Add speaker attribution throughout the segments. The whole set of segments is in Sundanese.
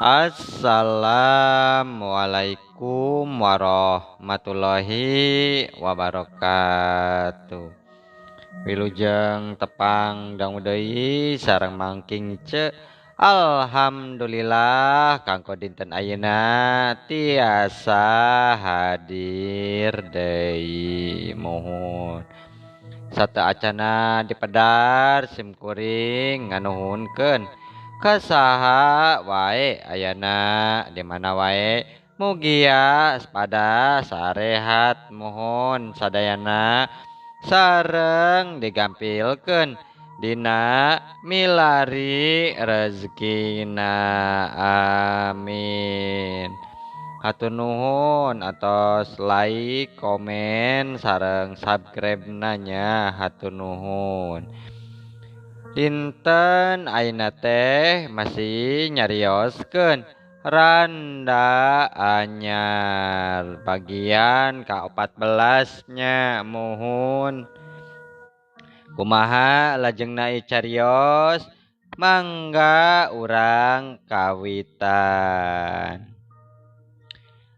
Speaker 1: Assalamualaikum warahmatullahi wabarakatuh. Wilujeng tepang dangu deui sareng mangking ce. Alhamdulillah kanggo dinten ayeuna tiasa hadir deui muhun. Sateuacana dipedar sim kuring nganuhunkeun kasaha wae ayana di mana wae mugia pada sarehat muhun sadayana sareng digampilkeun dina milari rezekina, amin. Hatur nuhun atos like, komen, sareng subscribe nanya, hatur nuhun. Dinten ayeuna teh masih nyarioskeun randa anyar bagian ka-14 nya muhun. Kumaha lajengna ieu carios mangga urang kawitan.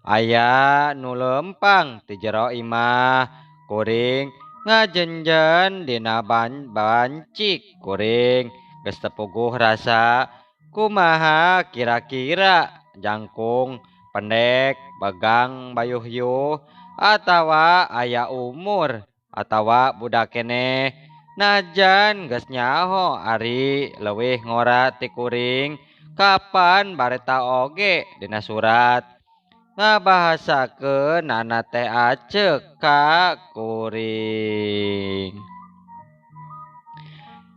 Speaker 1: Aya nu leumpang ti jero imah kuring ngajenjen dina bancik kuring geus teu puguh rasa kumaha kira-kira jangkung pendek begang bayuh-yuh atawa aya umur atawa budak keneh najan geus nyaho ari leuwih ngora ti kuring kapan bareta oge dina surat ngabahasakeun nana teh aceuk ka kuring.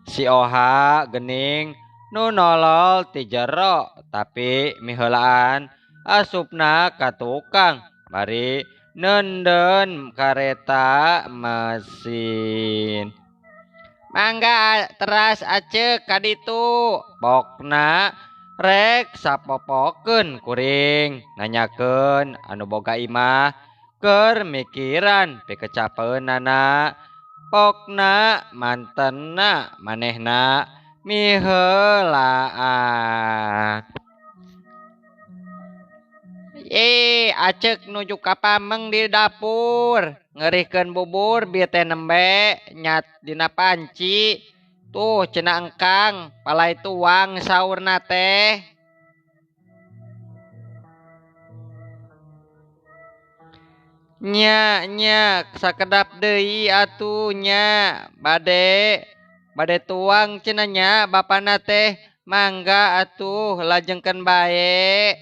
Speaker 1: Si Oha geuning nu nolol ti jero tapi miheulaan asupna ka tukang bari neundeun kareta mesin. Mangga teras aceuk ka ditu pokna rek sapopokeun kuring nanyakeun anu boga imah keur mikiran pikecapeunana pokna mantenna manehna miheulaan. Ih, aceuk nuju ka pameng di dapur ngerihkeun bubur bieu teh nembe nyat dina panci. Tuh cenah engkang palai tuang saurna teh. Nya nya sakedap deui atuh nya bade bade tuang cenah nya bapana teh mangga atuh lajengkeun bae.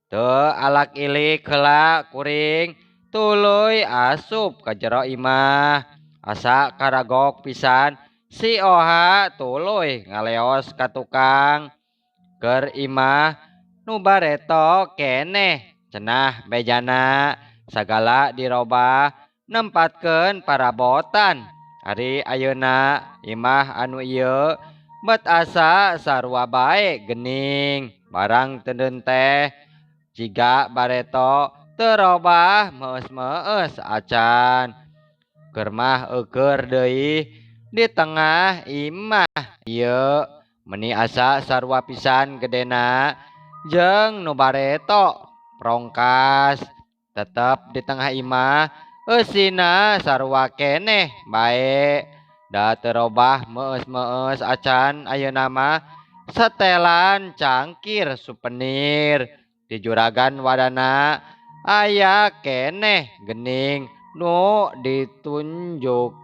Speaker 1: Teu alak ilik heula kuring tuluy asup ka jero imah asa karagok pisan. Si Oha tuluy ngaleos ka tukang keur imah nu bareto keneh cenah bejana sagala dirobah nempatkeun parabotan. Ari ayeuna imah anu ieu bet asa sarua bae geuning barang teudeun teh jiga bareto teu robah meus-meus acan. Keur mah eueur deui di tengah imah ieu meni asa sarua pisan gedena jeung nu bareto prongkas tetep di tengah imah eusina sarua keneh bae da teu robah meus-meus acan ayeuna mah setelan cangkir souvenir di juragan wadana aya keneh geuning nu ditunjukkeun.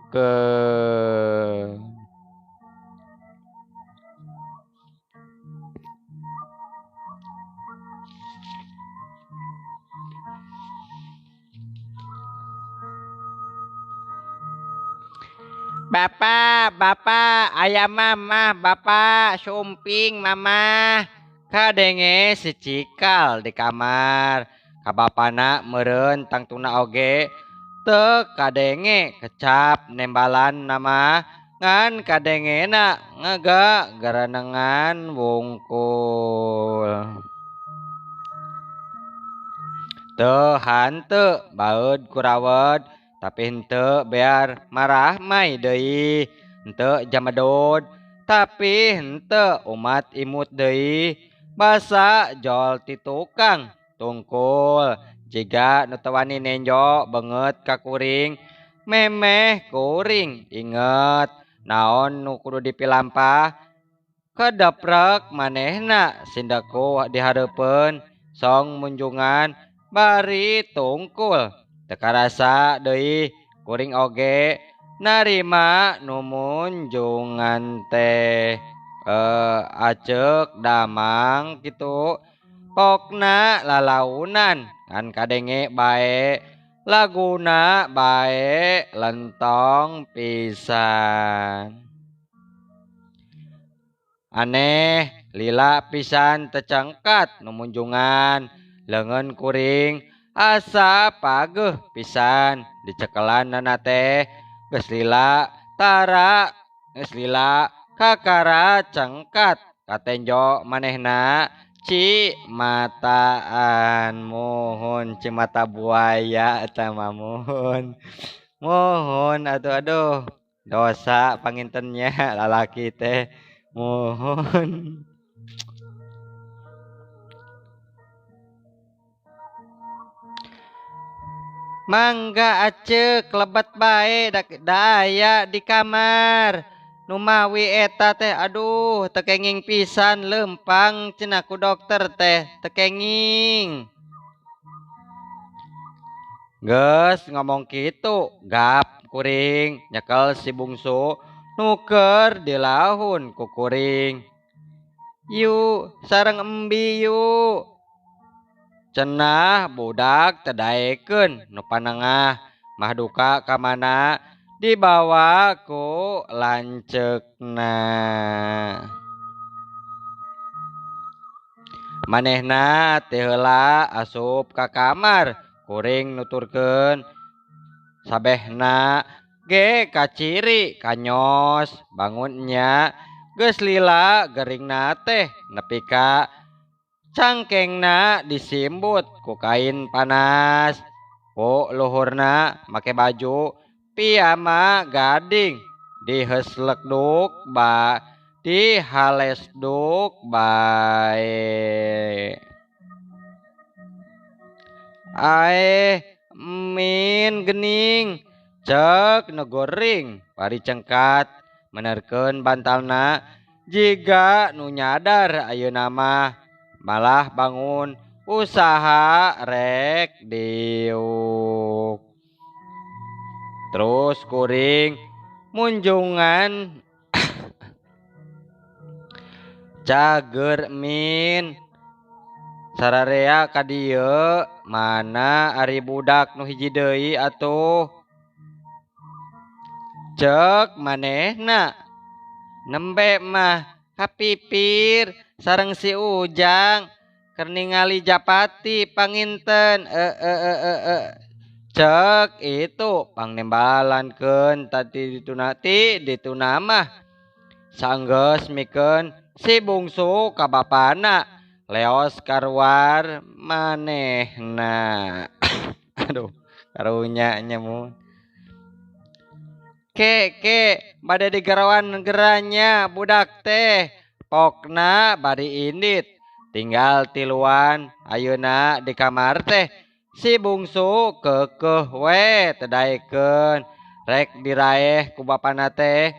Speaker 1: Bapak, bapak, aya mamah, bapak, sumping mamah. Kadenge si Cikal di kamar. Ka bapana meureun tangtuna oge teu kadenge kecap nembalan nama ngan kadengena ngega gerenengan wungkul. Teu hanteu baeud kurawet tapi henteu bear marah mai deui, henteu jamedod tapi henteu umat imut deui. Basa jol ti tukang tungkul jiga nu teu wani nenjo beungeut ka kuring memeh kuring inget naon nu kudu dipilampah kedeprek manehna sindeku dihareupeun song munjungan bari tungkul teu karasa deui kuring oge narima nu munjungan teh aceuk damang kitu pokna lalaunan ngan kadenge bae laguna bae lentong pisan. Aneh lila pisan tecengkat nu munjungan leungeun kuring asa pageuh pisan dicekelanna teh geus lila tara geus lila kakara cengkat katenjo manehna ci mataan muhun ci mata buaya eta mah muhun muhun atuh aduh dosa pangintennya lalaki teh muhun. Mangga aceuk lebet bae da aya di kamar. Numawi eta teh aduh teu kenging pisan leumpang cenah ku dokter teh teu kenging. Geus ngomong kitu gap kuring nyekel si bungsu nu keur dilahun ku kuring. Yu sareng embi yu. Cenah budak teu daekeun nu panengah mah duka ka mana dibawa ku lanceukna. Manehna teh heula asup ka kamar kuring nuturkeun sabehna ge kaciri kanyos bangun nya geus lila geringna teh nepi ka cangkengna disimbut ku kain panas ku luhurna make baju piyama gading diheslekduk ba dihalesduk bae. Aeh min gening cek nu goreng bari cengkat menerkeun bantalna jiga nu nyadar ayeuna mah malah bangun usaha rek diuk. Terus kuring munjungan cager min sararea ka dieu mana ari budak nu hiji deui atuh cek manehna nembe mah kapipir sareng si Ujang keur ningali japati panginten cek itu pangnembalankeun tadi ditunati dituna mah sanggeus mikeun si bungsu ka bapana leos karuar manehna. Aduh karunya nya mun ke bade digerawan geranya budak teh pokna bari indit tinggal tiluan ayeuna di kamar teh si bungsu keukeuh we teu daekeun rek diraeh ku bapana teh.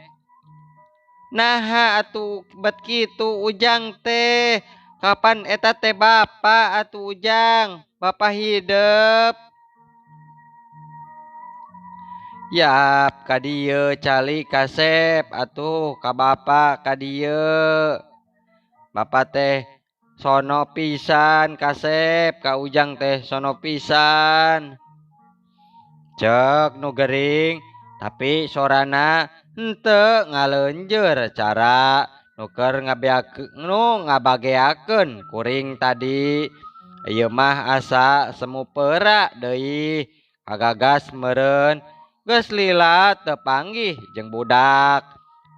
Speaker 1: Naha atuh bet kitu Ujang teh kapan eta teh bapa atuh Ujang bapa hidep. Yap ka dieu cali kasep atuh ka bapa ka dieu bapa teh sono pisan kasep ka Ujang teh sono pisan cek nu gering tapi sorana henteu ngaleunjeur cara nu keur nu ngabageakeun kuring tadi. Ieu mah asa semu peura deui kagagas meureun geus lila teu panggih jeung budak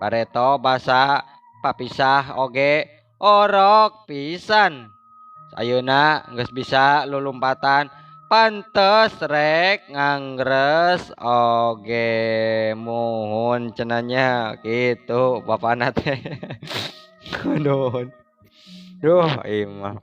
Speaker 1: bareto basa papisah oge orok pisan. Ayeuna geus bisa lulumpatan pantes rek ngangres oge muhun cenah nya kitu bapana teh. Nuhun. Duh ieu mah.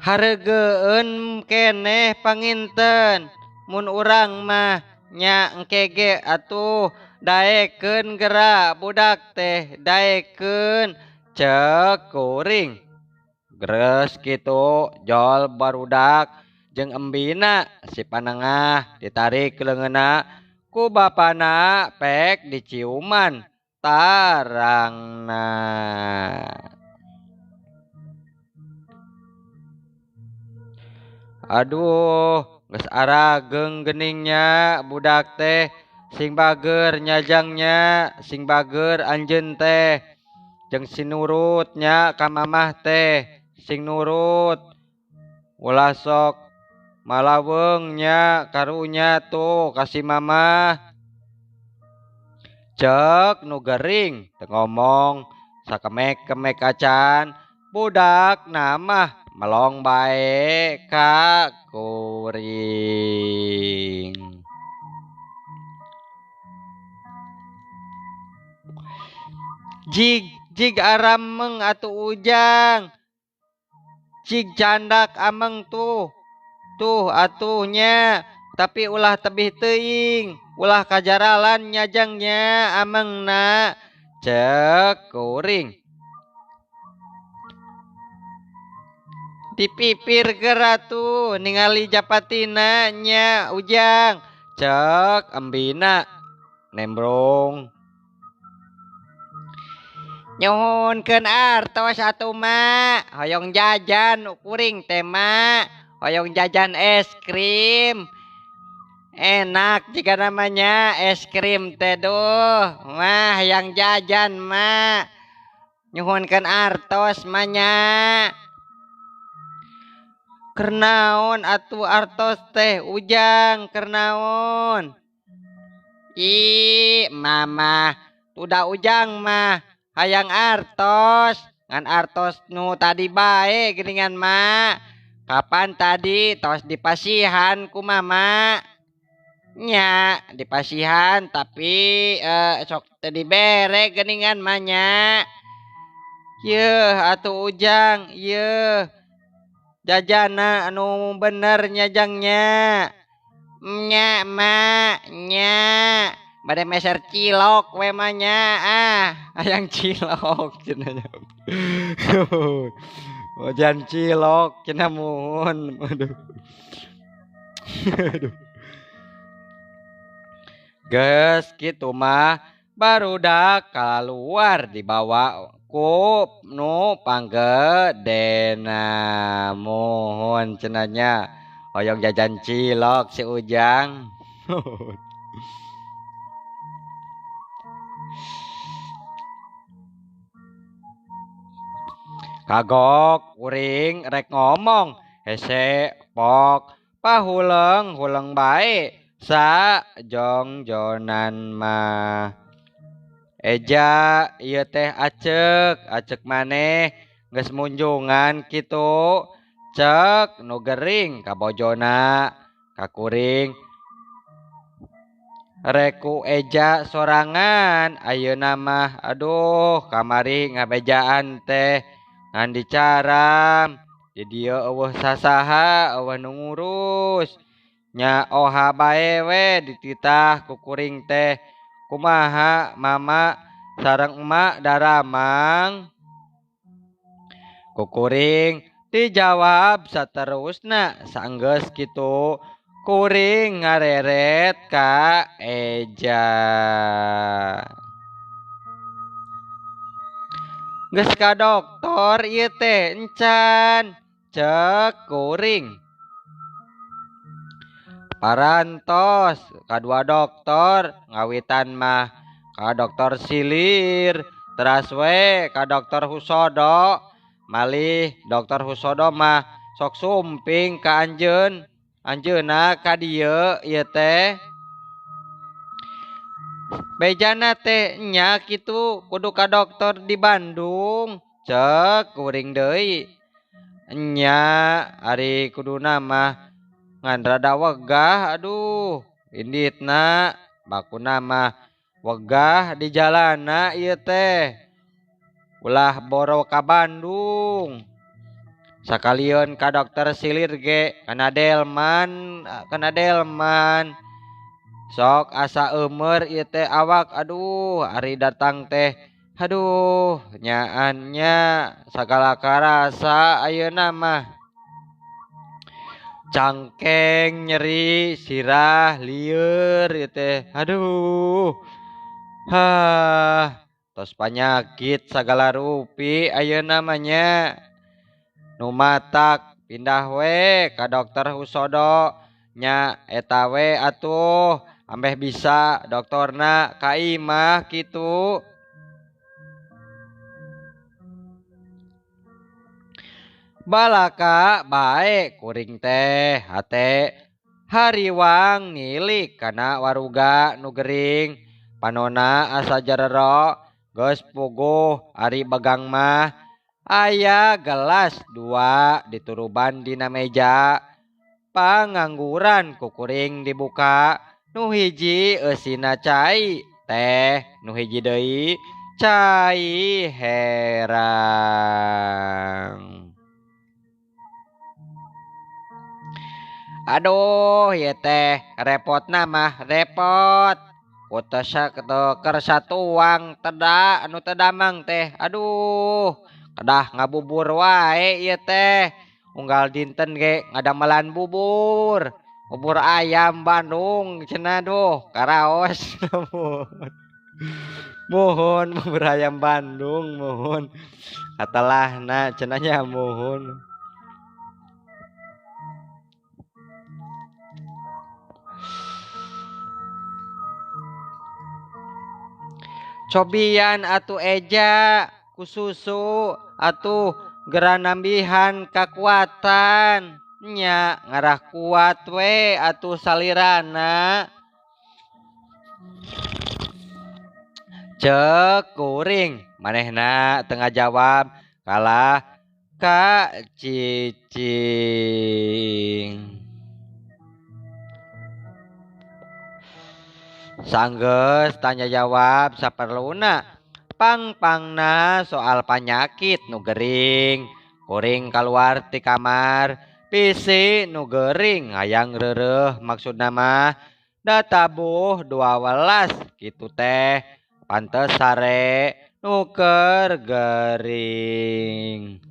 Speaker 1: Hareugeun keneh panginten mun urang mah nya engke ge atuh daekeun geura budak teh daekeun ceuk kuring. Geus kitu jol barudak jeung embina si panengah ditarik leungeunna ku bapana pek diciuman tarangna. Aduh geus arageung geuning nya budak teh sing bager nyajangnya sing bager anjeun teh jeung sinurut nya ka mamah teh sing nurut ulah sok malaweung nya karunya tuh ka si mamah. Ceuk nu gering teu ngomong sakemek-kemek acan budak mah melong bae ka kuring. Jig jig arameng atuh Ujang. Cig candak ameng tuh. Tuh atuh nya, tapi ulah tebih teuing, ulah kajaralan nyajangnya amengna. Ceuk kuring. Dipipir geura tuh ningali japatina nya Ujang. Ceuk embina nembrong. Nyuhunkeun artos atuh mak, hoyong jajan kuring teh mak, hoyong jajan es krim. Enak jika namanya es krim teh duh, mah hayang jajan mak. Nyuhunkeun artos mah nya. Keur naon atuh artos teh Ujang, keur naon? Ih, mama, tuda Ujang mah hayang artos, ngan artos nu tadi bae geuningan mak. Kapan tadi tos dipasihan ku mama? Nya, dipasihan tapi sok teu dibere geuningan mah nya. Yeuh atuh Ujang, yeuh. Jajana anu bener nyajangnya. Nya mak, nya. Bade meser cilok we mah nya ah, hayang cilok cenah nya. Ojan cilok cenah muhun. Aduh. Aduh. Geus kitu mah barudak kaluar dibawa ku nu panggedena. Muhun cenah nya hoyong jajan cilok si Ujang. Kagok kuring rek ngomong hese pok pahuleng huleng bae sa jongjonan mah. Eja ieu teh acek, acek maneh geus munjungan kitu. Cek nu gering ka bojona ka kuring. Reku Eja sorangan ayeuna mah aduh kamari ngabejaan teh ngan dicaram di dieu eueuh sasaha eueuh nu ngurus. Nya oha bae we dititah ku kuring teh. Kumaha mama sareng emak daramang? Ku kuring dijawab saterusna sanggeus kitu kuring ngareret ka Eja. Geus ka doktor ieu teh encan ceuk kuring. Parantos kadua doktor ngawitan mah ka doktor Silir teras we ka doktor Husodo. Malih doktor Husodo mah sok sumping ka anjeun, anjeunna ka dieu ieu teh. Bejana teh nya kitu kudu ka doktor di Bandung ceuk kuring deui. Nya ari kuduna mah Ngan rada wegah aduh inditna bakuna mah wegah di jalana ieu teh. Ulah boro ka Bandung. Sakalieun ka dokter silir ge kana delman, kana delman. Sok asa eumeur ieu teh awak aduh ari datang teh aduh nyaan nya sagala karasa ayeuna mah. Cangkeng nyeri sirah lieur ieu teh aduh. Hah tos panyakit sagala rupi ayeuna mah nya. Nu matak pindah we ka dokter Husodo nya eta we atuh ambeh bisa doktorna ka imah kitu. Balaka bae kuring teh hate hariwang nilik kana waruga nu gering panona asa jarero geus puguh ari begang mah aya gelas 2 dituruban dina meja pangangguran ku kuring dibuka nu hiji eusina cai teh nu hiji deui cai herang. Aduh ieu teh repotna mah repot. Kutosa keur satuang teda anu teu damang teh aduh kedah ngabubur wae ieu teh. Unggal dinten ge ngadamelan bubur. Bubur ayam Bandung cenah duh karaos. Muhun bubur ayam Bandung muhun. Katelahna cenah nya muhun. Cobian atuh eja ku susu atuh gera nambihan kakuatan nya ngarah kuat we atuh salirana. Ceuk kuring manehna teu ngajawab kalah ka cicing. Sanggeus tanya jawab saperluna pang-pangna soal panyakit nu gering. Kuring kaluar ti kamar bisi nu gering hayang reureuh maksudna mah da tabuh 12 kitu teh pantes sare nu keur gering.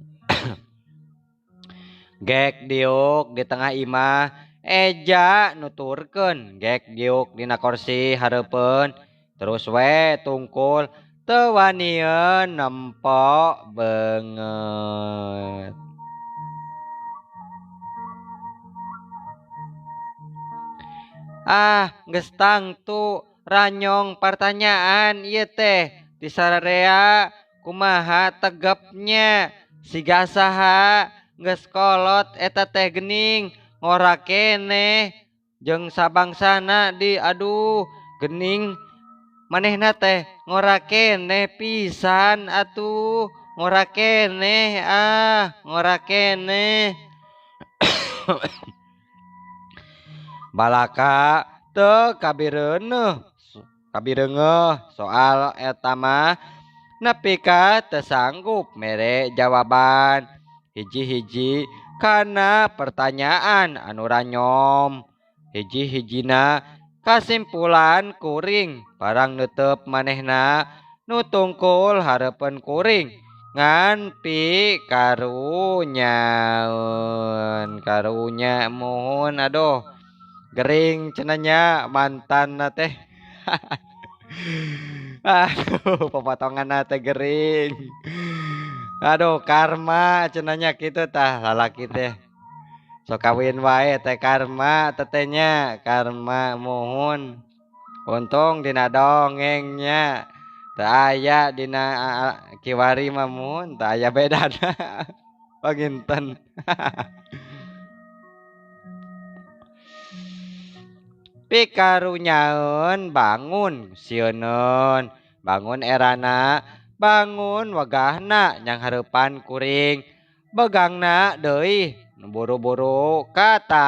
Speaker 1: Gek diuk di tengah imah eja nuturkeun gek diuk dina kursi hareupeun terus we tungkul teu wanieun nempo beungeut. Ah geus tangtu ranyong pertanyaan ieu teh di sararea kumaha tegepnya siga saha geus kolot eta teh geuning ngora keneh jeung sabangsana di aduh gening manehna teh ngora keneh pisan atuh ngora keneh ah ngora keneh. Balaka teu kabireuneuh kabireungeuh soal eta mah nepi ka teu sanggup mere jawaban hiji-hiji kana pertanyaan anu ranyom. Hiji-hijina kasimpulan kuring barang neuteup manehna nu tungkul hareupeun kuring ngan pi karunyaeun karunya muhun aduh gering cenah nya mantanna teh. Aduh popotonganna teh gering. Aduh karma cenah nya kitu tah lalaki teh. Sok kawin wae teh karma teteh nya karma muhun. Untung dina dongeng nya teu aya dina kiwari mah muhun teu aya bedana. Panginten. Pikarunyaeun bangun sieuneun bangun erana bangun wegahna nyang hareupan kuring begangna deui nu buru-buru katangen.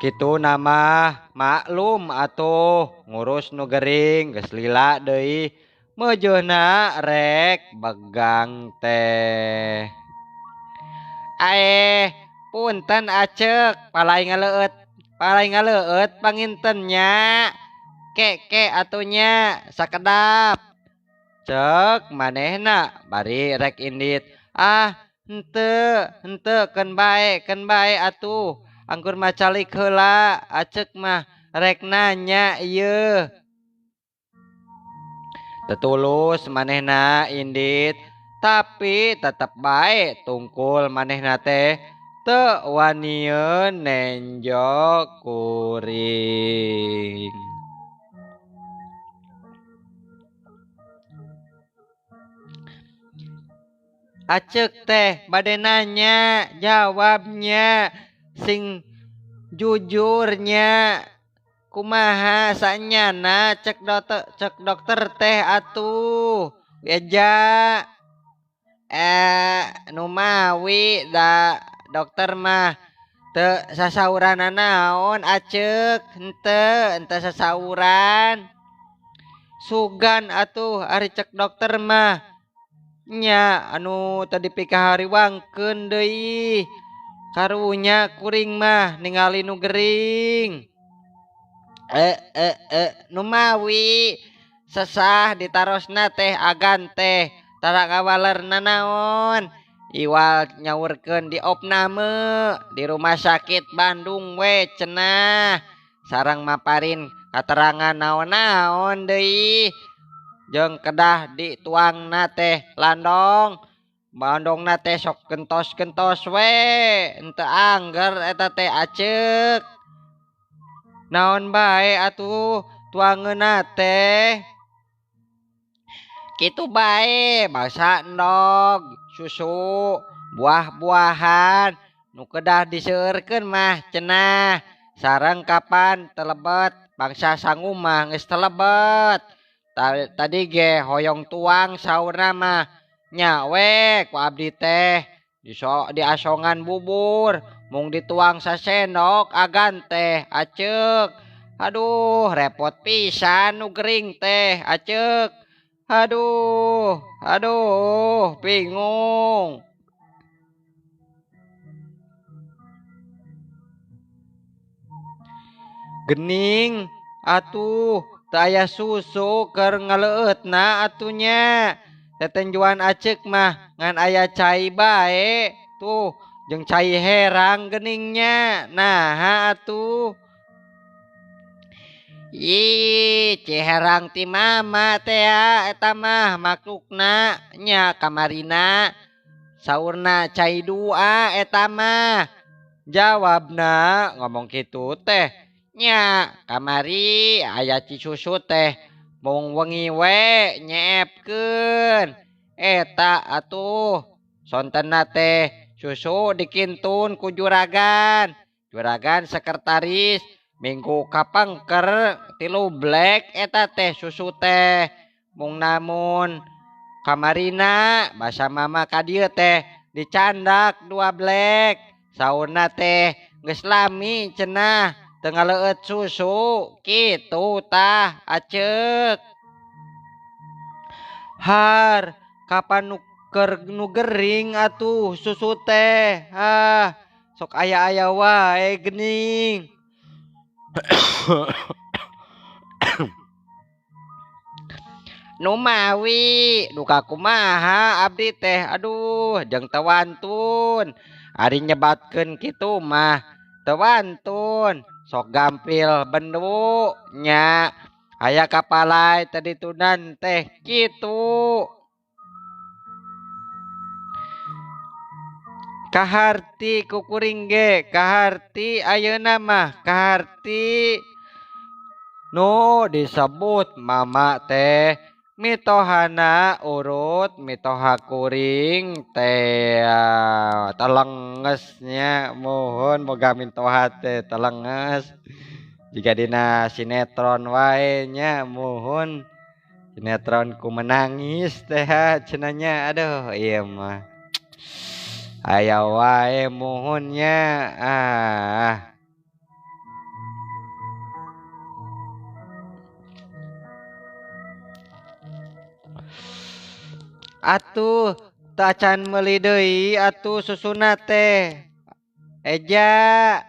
Speaker 1: Kitu nama maklum atuh ngurus nu gering geus lila deui meujeuna rek begang teh. Aeh punten Acek palai ngaleueut panginten nya. Keke atuh nya sakedap. Cek manehna bari rek indit. Ah henteu henteu keun bae atuh. Anggur macalik heula Acek mah rek nanya ieu. Tetulus manehna indit tapi tetep bae tungkul manehna teh teu wanieun nenjo kuring. Acek teh bade nanya jawabnya sing jujurnya kumaha sanyana cek dokter teh atuh eja numawi da dokter mah teu sasauran naon Acek henteu sasauran sugan atuh ari cek dokter mah nya anu tadi pikahariwangkeun deui. Karunya kuring mah ningali nu gering. Numawi sesah ditarosna teh agan teh tara kawalerna naon iwal nyaurkeun di opname di rumah sakit Bandung we cenah sareng maparin katerangan naon-naon deui jeung kedah dituangna teh landong. Bandongna teh sok gentos-gentos we henteu angger eta teh Acek. Naon bae atuh tuangeunna teh. Kitu bae basa endog, susu, buah-buahan nu kedah diseueurkeun mah cenah. Sareng kapan telebet bangsa sangu mah geus telebet. Tadi ge hoyong tuang saurna mah. Nya we ku abdi teh diasongan bubur mung dituang sasendok agan teh Acek. Aduh repot pisan nu gering teh Acek. Aduh aduh bingung. Gening atuh teu aya susu keur ngaleueutna atuh nya. Tetenjuan Acek mah ngan aya cai bae tuh jeung cai herang geningnya. Naha atuh. Ih, cai herang ti mama teh eta mah maklukna nya kamarina saurna cai dua eta mah. Jawabna ngomong kitu teh nya kamari aya ci susu teh mung wengi we nyeepkeun eta atuh sontenna teh susu dikintun ku juragan juragan sekretaris minggu kapengker 3 blek eta teh susu teh mung namun kamarina basa mama ka dieu teh dicandak 2 blek saurna teh geus lami cenah teu ngaleueut susu kitu tah Acek. Har kapan nu keur nu gering atuh susu teh. Ah sok aya-aya wae geuning. Numawi duka kumaha abdi teh aduh jeung teu wantun ari nyebatkeun kitu mah teu wantun. Sok gampil bendu nya aya kapalai tadi ditunan teh kitu. Kaharti ku kuring ge kaharti ayeuna mah kaharti nu disebut mama teh mitohana urut mitoha kuring teh telengesnya mohon boga mitoha teh telenges jika dina sinetron wae nya mohon sinetron ku menangis teh cenanya aduh ieu mah. Aya wae muhunnya ah. Atuh teu acan meuli deui atuh susuna teh. Eja.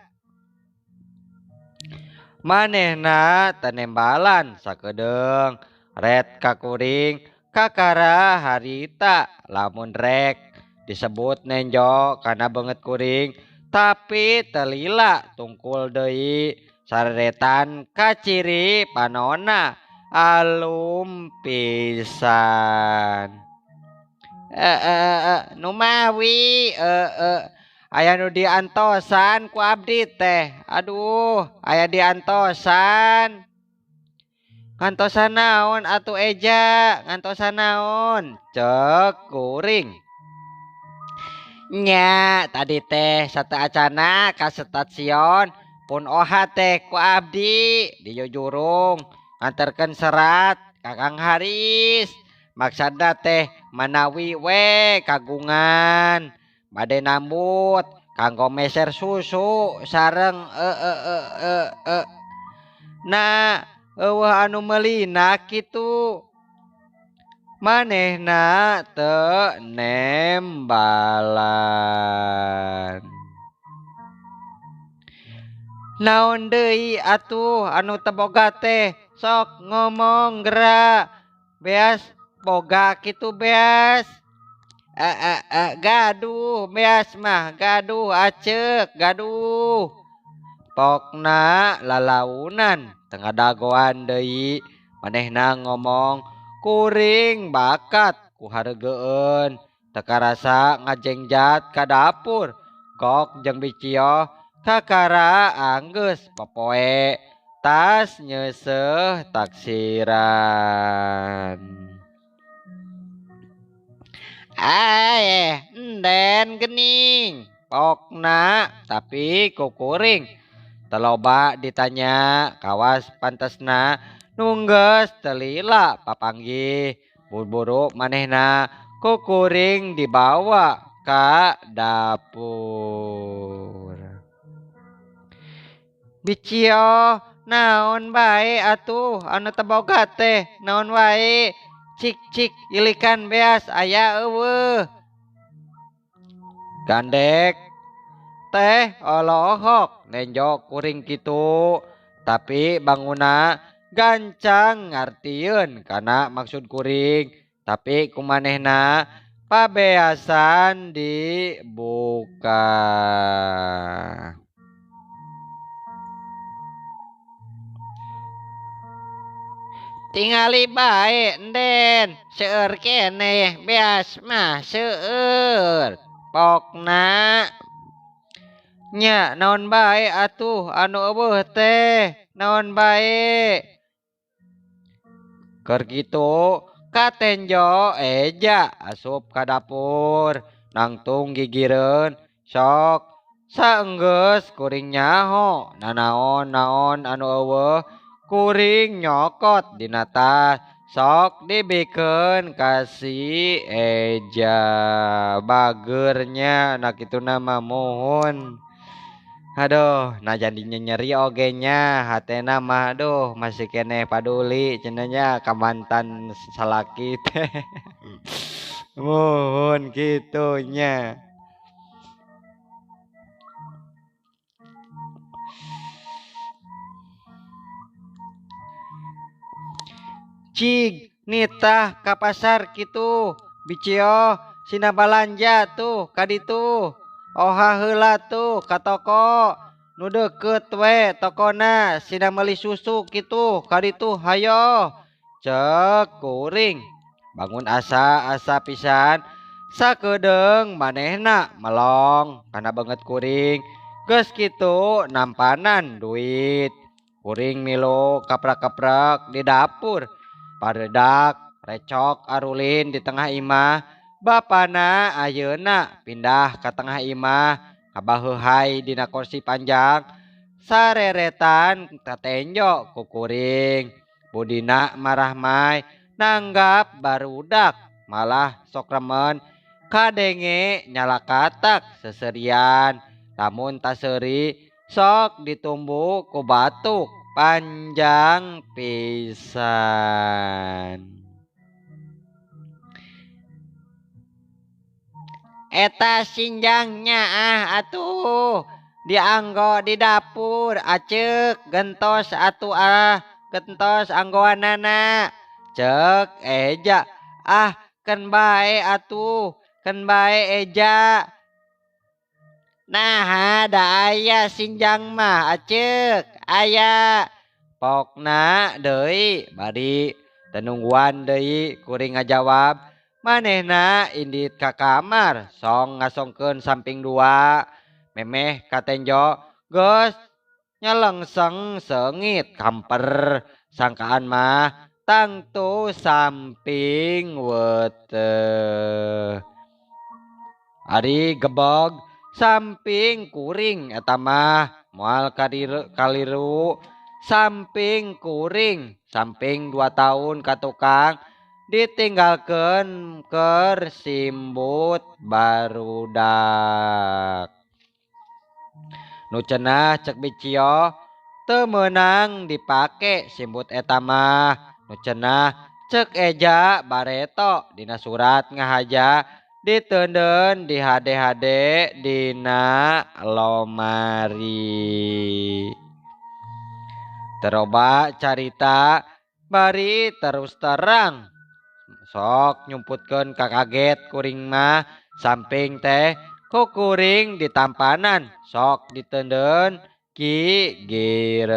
Speaker 1: Manehna tenembalan sakedeung ret ka kuring kakara harita lamun rek disebut nenjo kana beungeut kuring tapi teu lila tungkul deui sareretan kaciri panonna alum pisan. Numawi aya nu diantosan ku abdi teh. Aduh, aya diantosan. Ngantosan naon atuh Eja, ngantosan naon? Cek kuring. Nya, tadi teh sateuacana ka stasiun pun oha teh ku abdi dijujurung nganterkeun serat ka Kang Haris. Maksudna teh manawi we kagungan bade nambut kanggo meser susu sareng Nah, eueuh anu meulina kitu. Manehna teu nembalan. Naon deui atuh anu teu boga teh sok ngomong geura. Beas boga kitu beas. Gaduh beas mah gaduh aceuk gaduh. Pokna lalaunan teu ngadagoan deui manehna ngomong kuring bakat ku hareugeun teu karasa ngajengjat ka dapur gok jeung bicioh kakara anggeus popoe tas nyeuseuh taksiran. Aeh, enden gening pokna tapi ku kuring teu loba ditanya kawas pantesna nunggeus teu lila papanggih buru-buru manehna ku kuring dibawa ka dapur. Bicioh naon bae atuh anu teu boga teh naon wae cik cik ilikan beas aya eueuh. Gandek teh olohok nenjo kuring kitu tapi banguna gancang ngartieun kana maksud kuring tapi kumanehna pabeasan dibuka. Tingali bae enden seueur keneh beas mah seueur pokna. Nya naon bae atuh anu eueuh teh naon bae. Keur kitu katenjo Eja asup ka dapur nangtung gigireun sok saenggeus kuring nyaho nanaon-naon anu eueuh kuring nyokot dina tas sok dibikeun ka si Eja. Bageurnya na kituna mah muhun. Aduh, nah jadi nyeri oge nya hatena mah aduh masih keneh paduli cenah nya ka mantan salaki teh. Muhun kitu nya. Cig nitah ka pasar kitu bicioh sina balanja tuh ka ditu. Oha heula tuh ka toko nu deukeut we tokona sina meuli susu kitu ka ditu hayo. Cek kuring bangun asa-asa pisan sakedeung manehna melong kana beungeut kuring geus kitu nampanan duit. Kuring milu kaprak-kaprak di dapur paredak recok arulin di tengah imah. Bapana ayeuna pindah ka tengah imah ngabaheuhay dina kursi panjang sareretan tatenjo ku kuring. Budina marahmai nanggap barudak malah sok remen Kadenge nyalakatak seserian lamun taseuri sok ditumbuk ku batuk panjang pisan. Eta sinjangnya ah atuh dianggo di dapur aceuk gentos atuh ah gentos anggoanana cek Eja ah keun bae atuh keun bae Eja. Nah da aya sinjang mah aceuk aya pokna deui bari tenungguan deui kuring ngajawab manehna indit ka kamar song ngasongkeun samping dua memeh katenjo geus nyelengseng seungit kamper sangkaan mah tangtu samping weteh. Ari gebog samping kuring eta mah moal kaliru samping kuring samping 2 tahun ka tukang ditinggalkeun keur simbut barudak. Nu cenah cek Bicio teu meunang dipake simbut eta mah. Nu cenah cek Eja bareto dina surat ngahaja diteundeun di hade-hade dina lomari. Teroba carita bari terus terang sok nyumputkeun kakaget kuring mah samping teh ku kuring ditampanan sok diteundeun gigireun.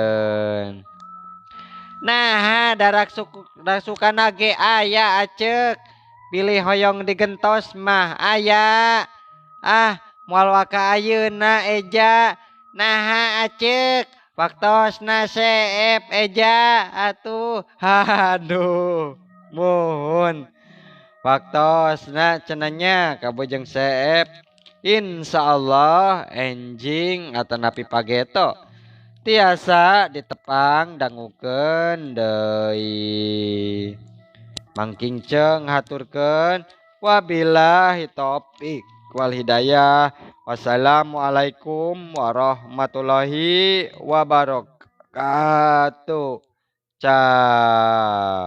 Speaker 1: Nah darak sukana ge aya aceuk pilih hoyong digentos mah aya ah moal waka ayeuna Eja. Naha aceuk waktosna seep Eja atuh aduh muhun waktosna cenah kabujeng seep insyaallah enjing atanapi pageto tiasa ditepang dangukeun deui. Mangking ceng haturkeun wabillahi taufik wal hidayah. Wassalamualaikum warahmatullahi wabarakatuh. Ciao.